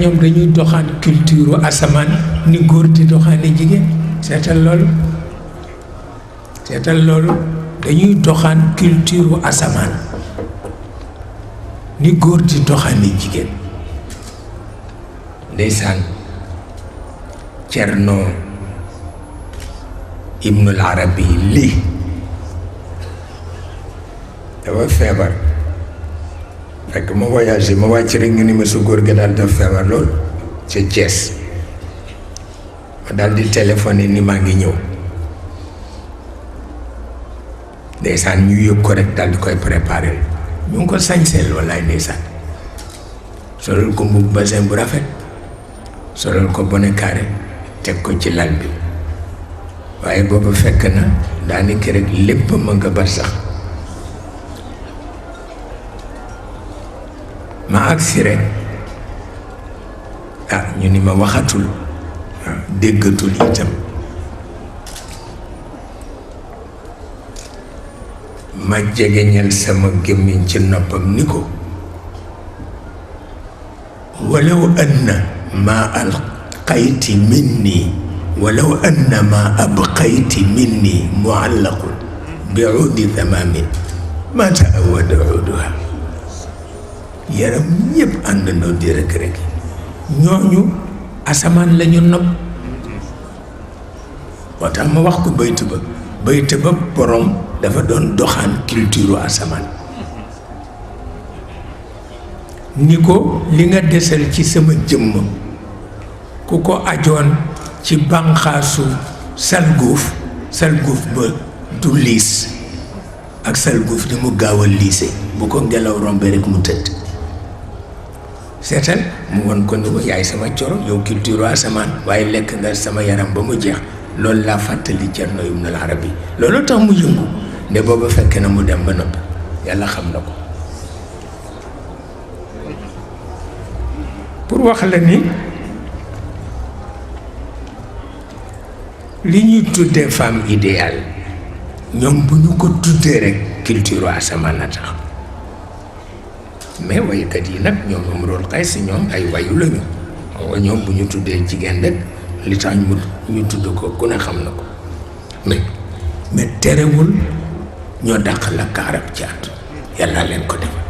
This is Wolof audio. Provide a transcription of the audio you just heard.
ñoom dañuy doxaan culture asamaan ni góor di doxaani jigéen. seetal loolu dañuy doxaan culture asamaan ni góor di doxaani jigéen. ndeysaan Cerno Ibnul Arabi lii dafa feebar fekk ma voyagé ma wàcc rek ñu ni ma su góor ga daal dafa feebar lool ca Thiès ma daal di téléphoné ni maa ngi ñëw ndeysaan ñu yëg ko rek daal di koy préparé ñu ngi ko sañseel wallaay ndeysaan solal ko mbubb basin bu rafet solal ko bonnet carré teg ko ci lal bi waaye booba fekk na daanaka rek lépp ma nga bar sax ma agsi rek ñu ni ma waxatul déggatul itam ma jegeñal sama gémmiñ ci noppam ni ko walaw anna ma alqayti minni walaw anna ma abqayti minni muallaqun bi uudi tamamin ma taawada uuduha yaram ñëpp àndandoo di rek ñooñu asamaan la ñu nopp moo tax ma wax ko baytu ba borom dafa doon doxaan culture asamaan ni ko li nga desal ci sama jëmm ku ko ajoon ci bànqaasu salguuf ba du liis ak salguuf ni mu gaaw a liise bu ko ngelaw rombe rek mu tëdd seetal mu won ko ni ko yaay sama coro yow culture asamaan waaye lekk nga sama yaram ba mu jeex loolu laa fàttali Cerno Ibnul Arabi loolu tax mu yëngu ne booba fekk na mu dem ba noppi yàlla xam na ko pour wax la ni li ñuy tuddee femme idéale ñoom bu ñu ko tuddee rek culture asamaan na tax mais waykat yi nag ñoom Imrul Qays ñoom ay wayu lañu xam nga ñoom bu ñu tuddee jigéen rek li tax ñu tudd ko ku ne xam na ko mais terewul ñoo dàq la kaarab caat yàlla leen ko defal